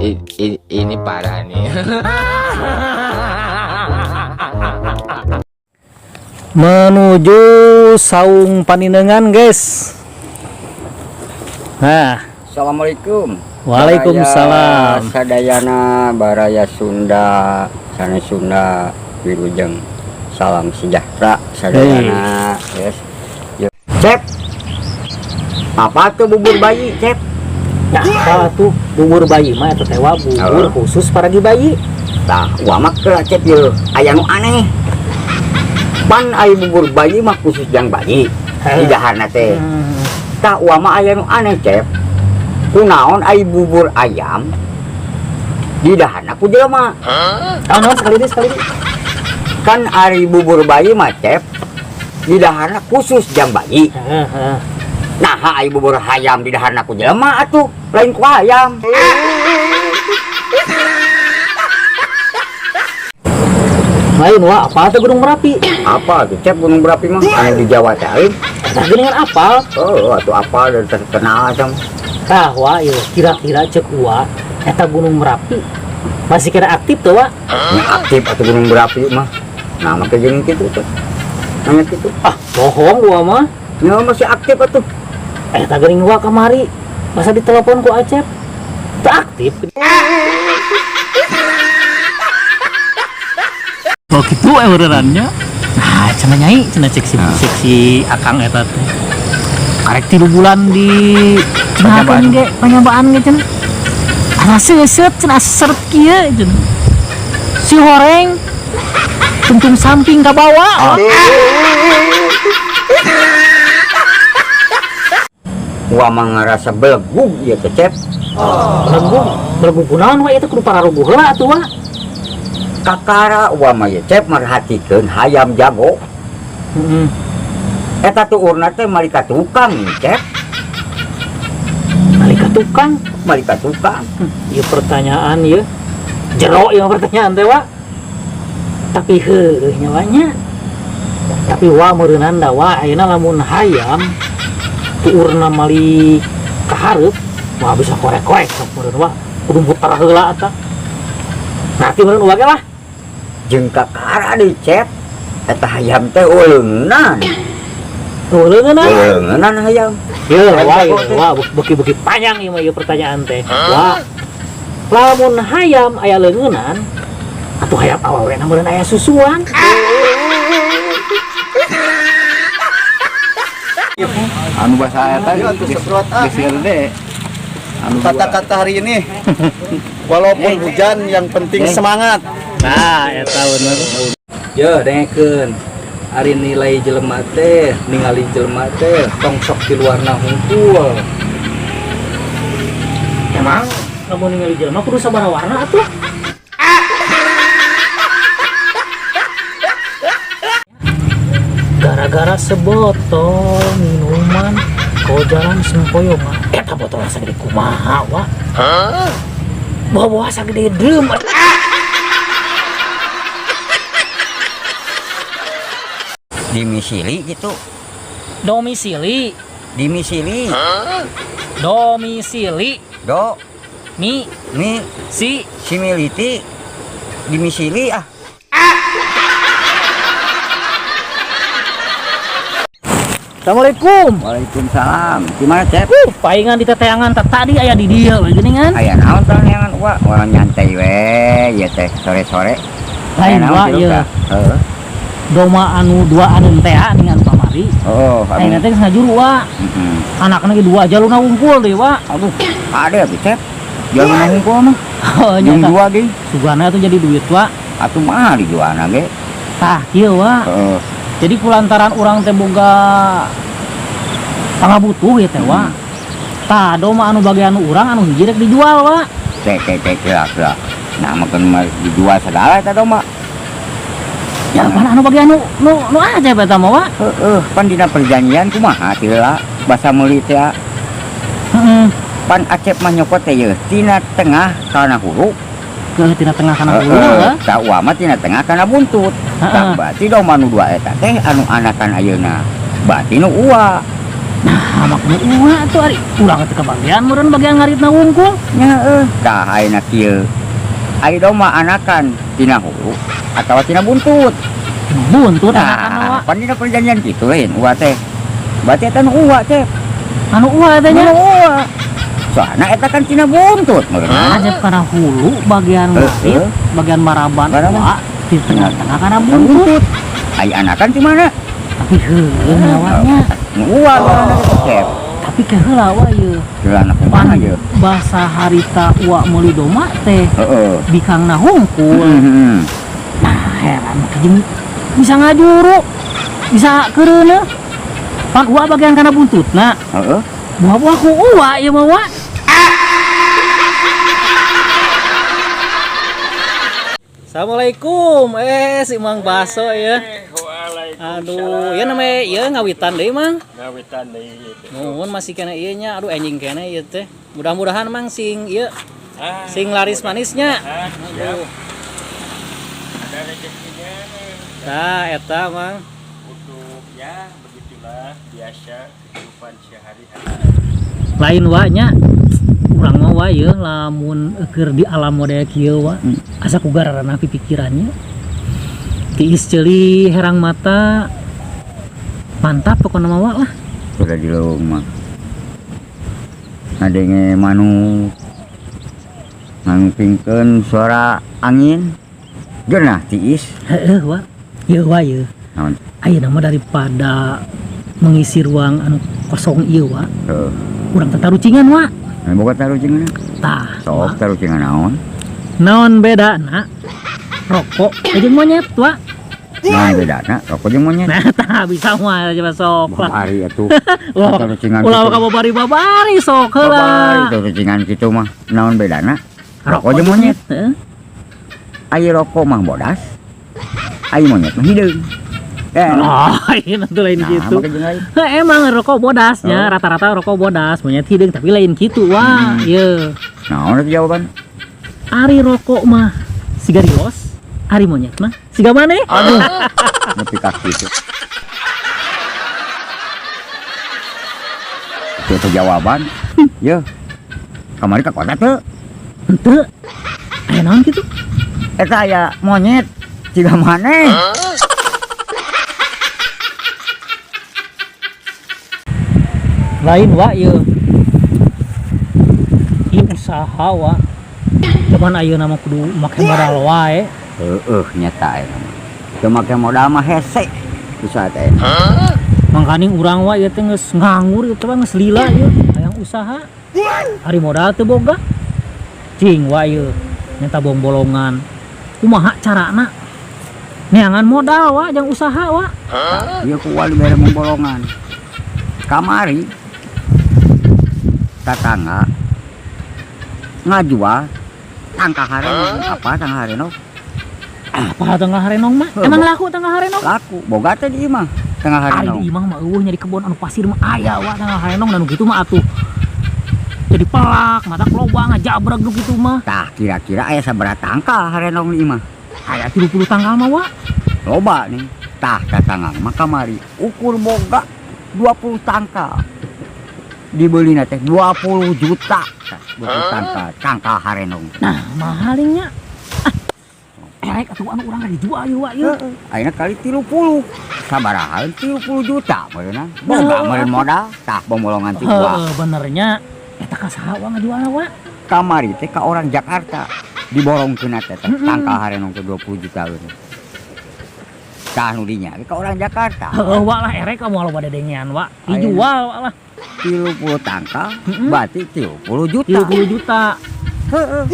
Ini parah nih. Menuju Saung Paninengan, guys. Nah, Assalamualaikum. Waalaikumsalam. Baraya Sadayana, Baraya Sunda, Sana Sunda, Wilujeng. Salam sejahtera sadayana. Yes. Yuk. Cep. Apa tuh bubur bayi, Cep? Nah, apa tuh bubur bayi mah eta teh wa bubur khusus paragi bayi. Tah, wah mah keula Cep ye. Aya nu aneh. Pan aya bubur bayi mah khusus jang bayi. Di daharna teh. Tah, wah mah aya nu aneh, Cep. Kunaon aya bubur ayam di daharna ku jelema? Ah, naon sekali deui, sekali deui. Kan ari bubur bayi mah, Cep, di daharna khusus jang bayi. Heeh, heeh. Nah, ari bubur hayam di daharna ku jelema atuh, lain ku hayam. Lain wa, apa tuh Gunung Merapi? Apa tuh, Cep, Gunung Merapi mah? Anu di Jawa teh aing. Tah geuningan apal. Oh, atuh apal dan terkenal macam. Tah wa ieu kira-kira ceuk wa eta Gunung Merapi masih kira aktif tuh wa? Nya aktif atuh Gunung Merapi mah. Nah, make jeung kitu teh. Nanya kitu. Ah, bohong gua mah. Nya masih aktif atuh. Eta geuning wa kamari. Masa ditelepon ku Acep? Teu aktif. Oh gitu eureunannya. Nah, cenah nyai, cenah cek si cek si Akang eta teh. Karek 3 bulan di cenah ge panyabaan ge cenah. Asa seuseut cenah seret kieu cenah. Si horeng tungtung samping ka bawah. Wah mah ngarasa belegug ieu teh, Cep. Belegug, belegug kunaon wa ieu teh kudu pararuguh heula atuh wa. Kakara wa mah ieu, Cep, merhatikeun hayam jago. Heeh. Eta tuurna teh mali ka tukang, Cep. Mali ka tukang? Mali ka tukang. Ieu pertanyaan ieu. Jero ieu pertanyaan teh wa. Tapi heueuh nyawanya. Tapi wa meureunnan da wa ayeuna lamun hayam tuurna mali ka hareup, wah bisa korek-korek sok meureun wa. Kudu muter heula eta. Nanti meureun wa ge lah. Jeung kakara deui, Cep. Eta hayam teh uleungan. Uleungan? Uleungan hayam. Ye, Hayam wah, jago ye, teh. wah, beuki-beuki panjang ieu mah ieu pertanyaan teh. Wah. Lamun hayam aya leungeunnan, atuh hayam awewena meureun aya susuan. Anu bahasa eta Ayo, atuh semprot, ah. geus gede. Anu Kata-kata hari ini, walaupun hujan yang penting semangat. Nah, eta bener. Yo, dengekeun. Ari nilai jelema teh, ningali jelema teh tong sok di luarna hungkul. Emang lamun ningali jelema kudu sabaraha warna atuh? Gara-gara sebotol minuman kau jalan sempoyongan. Eta botol sagede kumaha wa? Hah? Bawa-bawa sagede drum. Dimisili gitu. Domisili. Dimisili. Domisili. Do. Mi. Mi. Si. Similiti. Dimisili ah. Assalamualaikum. Waalaikumsalam. Gimana, Cep? Paingan di teteangan tadi aya di dieu we geuningan. Aya naon teteangan wa? Orang nyantai we ieu teh sore-sore. Lain Aya naon wa tilu ieu. tah? Heeh. Doma anu dua anu teh dengan pamari. Oh, Ayeuna teh geus ngajuru wa. Heeh. Anakna ge dua jaluna wungkul deui wa. Aduh, ada atuh, Cep. Jaluna wungkul mah. Oh, Jeung nyata. dua ge. Sugana tuh jadi duit wa. Atuh mah dijualna ge. Tah, kieu wa. Heeh. Jadi kulantaran urang teh boga pangabutuh ya teh wa. Tah, doma anu bagian urang anu hiji rek dijual wa. Teh teh teh gerak gerak. Nah, makan mah dijual segala eta doma. Ya, pan anu bagian nu nu nu aja eta mah wa. Heeh, pan dina perjanjian kumaha ti heula basa meuli teh. Heeh. Pan Acep mah nyokot teh yeuh tina tengah kana hulu. Ke tina tengah kana hulu, Heeh, heuh. tah uwa mah tina tengah kana buntut. Heeh. Tah berarti doma nu dua eta teh anu anakan ayeuna. Berarti nu uwa. Nah, Nah, mak nu uwa tuh ari urang teh kebagian meureun bagian ngaritna wungkul. Nya heuh. Tah ayeuna kieu. Ari domba anakan tina hulu atawa tina buntut. Buntut anakan Nah, wa. pan dina perjanjian kitu lain uwa teh. Berarti eta nu uwa teh. Anu uwa teh nya. Nu uwa. Soalna eta kan tina buntut meureun. Ajab kana hulu bagian ngarit, bagian maraban Maraban. uwa di tengah-tengah kana buntut. Buntut. Ai anakan di mana? Tapi heueuh nyawanya. Nu uwa ngaranna teh Cep. Tapi keheula wa ieu. Heula anak Pan kumaha ieu? Bahasa harita uwa meuli domba teh bikangna hungkul. Nah, heran jeung bisa ngajuru. Bisa keureuneuh. Pan uwa bagian kana buntutna. Heeh. Buah-buah ku uwa ieu mah wa. Assalamualaikum. Si Mang Baso ya. Aduh, ya namanya ieu ngawitan deui, Mang. Ngawitan deui. Nuhun masih kena ieu nya. Aduh enjing kene ieu teh. Mudah-mudahan Mang sing ieu sing laris manisnya. Siap. Ada rezekinya Tah eta Mang. Untuk ya begitulah biasa kehidupan sehari-hari. Lain wa nya. Urang mah wa ieu lamun keur di alam model kieu wa. Asa ku gararana pikirannya. Tiis ceuli herang mata. Mantap pokokna mah wa lah. Sudah di leuweung mah. Ngadenge manuk. Ngangpingkeun suara angin. Geunah tiis. Heeh wa. Ieu wa ieu. Naon? Ayeuna mah daripada mengisi ruang anu kosong ieu wa. Heeh. Urang teh tarucingan wa. Nah, boga tarucingan. Tah. Sok tarucingan naon? Naon bedana rokok jeung monyet wa? Naon bedana rokok jeung monyet? Nah, tah bisa mah coba sok lah. Babari atuh. Wah, Tarucingan ulah kitu. ka babari-babari sok heula. Babari tarucingan kitu mah. Naon bedana? Rokok jeung monyet. Heeh. Ai rokok mah bodas. Ai monyet mah hideung. Oh, iya tuh lain Nah, gitu. make jeung lain. Heh, emang rokok bodasnya, Oh. rata-rata rokok bodas, monyet hideung tapi lain gitu wah. Ieu. Naon eta jawaban? Ari rokok mah siga rios, ari monyet mah siga maneh. Aduh. Nepi ka kitu. Itu teh jawaban. Yeuh. Kamari ka kota teu? Henteu. Aya naon kitu? Eta aya monyet siga maneh. Lain wa ieu. Ieu usaha wa. Cuman ayeuna mah kudu make modal wae. Heueuh nyata eta mah. Teu make modal mah hese usaha teh. Mangkaning urang wa ieu teh geus nganggur ieu teh geus lila ieu hayang usaha. Ari modal teu boga. Cing wa ieu nyata bong-bolongan. Kumaha carana? Neangan modal wa jang usaha wa. Ieu ku wali bere bong-bolongan. Kamari tatangga ngajual tangka harenong. Apa tangka harenong? Apa tangka harenong mah? Heuh, Emang laku tangka harenong? Laku, boga teh di imah tangka Ari harenong. di imah mah eueuh nya di kebon anu pasir mah aya wa tangka harenong dan nu kitu mah atuh. Jadi pelak, mata loba ngajabrag nu kitu mah. Tah kira-kira aya sabaraha tangka harenong di imah? Aya 30 tangkal mah wa. Loba nih. Tah tatangga mah kamari ukur boga 20 tangkal. Dibelina teh 20 juta. Tah, 20 tangkal, tangkal harenong. Nah, mahalnya. Ah, erek atuh anu urang dijual ieu wa ieu. Heeh. Ayeuna kali 30. Sabaraha 30 juta meureunna. Boga Nah, meureun modal, tah bombolongan ti gua. Heeh, benernya eta ka saha wa ngajualna wa? Kamari teh ka orang Jakarta. Diborongkeun teh teh tangkal harenong teh 20 juta eureun. Tah nu dinya ka orang Jakarta. Heeh, wa lah erek moal loba dedengean wa. Dijual wa lah. 30 tangkal berarti 30 juta. 30 juta. Heeh.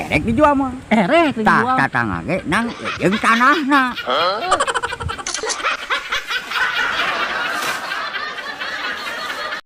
Erek dijual mah. Erek Tah dijual. tatangga ge nang jeung tanahna.